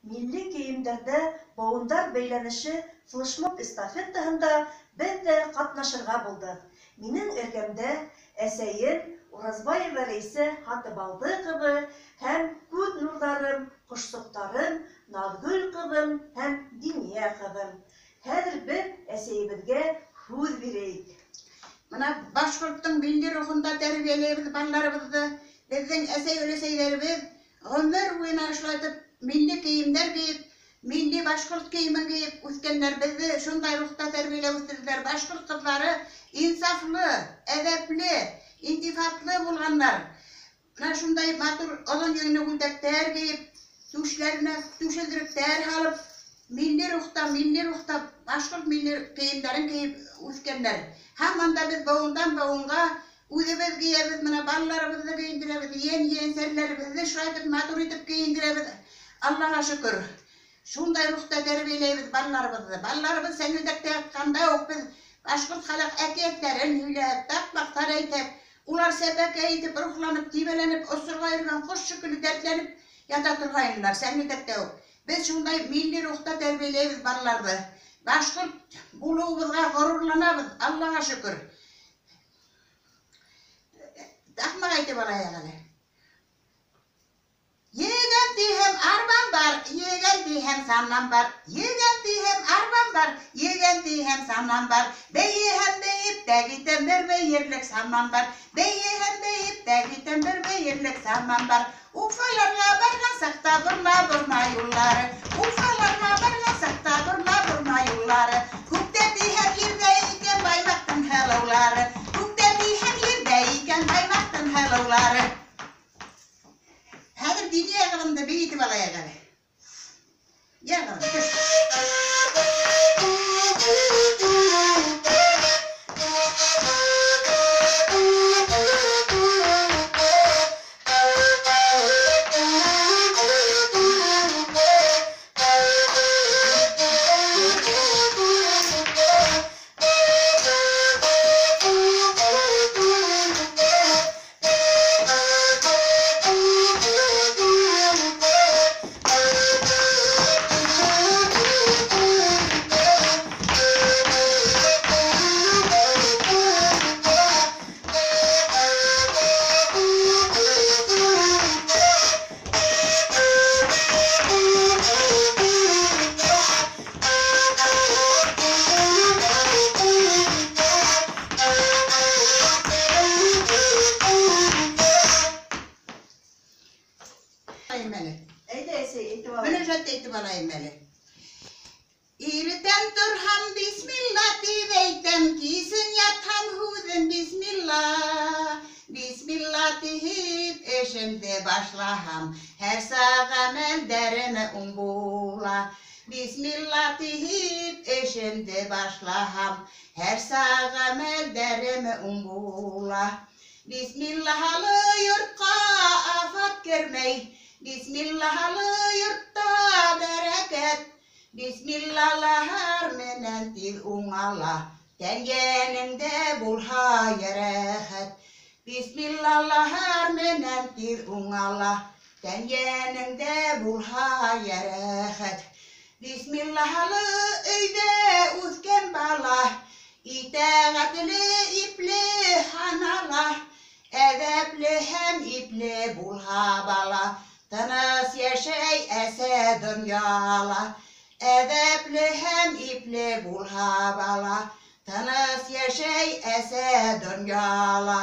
Милли кейемдәрҙә быуындар бәйләнеше флешмоб эстафетаһында беҙ ҙә ҡатнашырға булдыҡ. Минең эргәмдә әсәйем Уразбаева Рәйсә Һатыбалды ҡыҙы һәм күҙ нурҙарым, ҡошсоҡтарым Наҙгөл ҡыҙым һәм Диния ҡыҙым. Хәҙер беҙ әсәйебеҙгә һүҙ бирәйек. Бына башҡорттоң милли рухында тәрбиәләйбеҙ балаларыбыҙҙы. Беҙҙең әсәй-өләсәйҙәребеҙ ғүмер буйына шулайтып милли кейемдәр кейеп, милли башҡорт кейемен кейеп үҫкәндәр. Беҙҙе шундай рухта тәрбиәләп үҫтерҙеләр. Башҡорт ҡыҙҙары инсафлы, әҙәпле, интифатлы булғандар. Бына шундай матур оҙон еңле күлдәктәр кейеп, түшләренә түшелдеректәр һалып, милли рухта башҡорт милли кейемдәрен кейеп үҫкәндәр. Һаман да беҙ быуындан быуынға үҙебеҙ кейәбеҙ, бына балаларыбыҙҙы кейендерәбеҙ, ейән-ейәнсәрҙәребеҙҙе шулайтып матур итеп кейендерәбеҙ. Аллаға шөкөр. Шундай рухта тәрбиәләйбеҙ балаларыбыҙҙы. Балаларыбыҙ сәңгелдәктә ятҡанда уҡ беҙ башҡорт халыҡ әкиәттәрен һөйләп, таҡмаҡтар әйтеп, улар сәпәкәй итеп, рухланып, тибәләнеп, осорға йөрөгән ҡош шикелле дәртләнеп ята торғайнылар сәңгелдәктә үк. Беҙ шундай милли рухта тәрбиәләйбеҙ балаларҙы. Башҡорт булыуыбыҙға ғорурланабыҙ, Аллаға шөкөр. Таҡмаҡ әйтеп алайыҡ әле. Егән тиһәм арбам бар, егән тиһәм санам бар, егән тиһәм арбам бар, егән тиһәм санам бар. Бейеһәм бейеп тә китәм, бер бейерлек самам бар. Бейеһәм бейеп тә китәм, бер бейерлек самам бар. Уфаларға барған саҡта борма-борма юллары, Уфаларға барған саҡта борма-борма юллары. Күктә тиһәм ерҙә икән Баймаҡтың һылыулары, күктә тиһәм ерҙә икән Баймаҡтың һылыулары. Хәҙер Диния ҡыҙымды бейетеп алайыҡ әле. Йә, ҡыҙым, төш. Әйҙә, әсәй, әйтеп ал. Мөнәжәт әйтеп алайым әле. Иртән торһам бисмилла тип әйтәм, кисен ятһам һүҙем бисмилла. Бисмилла тип эшемде башлаһам, һәр саҡ әмәлдәрем уң була. Бисмилла тип эшемде башлаһам, һәр саҡ әмәлдәрем уң була. Бисмиллаһлы йортҡа афәт кермәй, бисмиллаһлы йортта бәрәкәт. Бисмиллалар менән тиҙ уңала, тән йәнеңдә булһа йәрәхәт. Бисмиллалар менән тиҙ уңала, тән йәнеңдә булһа йәрәхәт. Бисмиллаһлы өйҙә үҫкән бала, итәғәтле ипле һанала. Әҙәпле һәм ипле булһа бала, тыныс йәшәй әсә донъяла. Әҙәпле һәм ипле булһа бала, тыныс йәшәй әсә донъяла.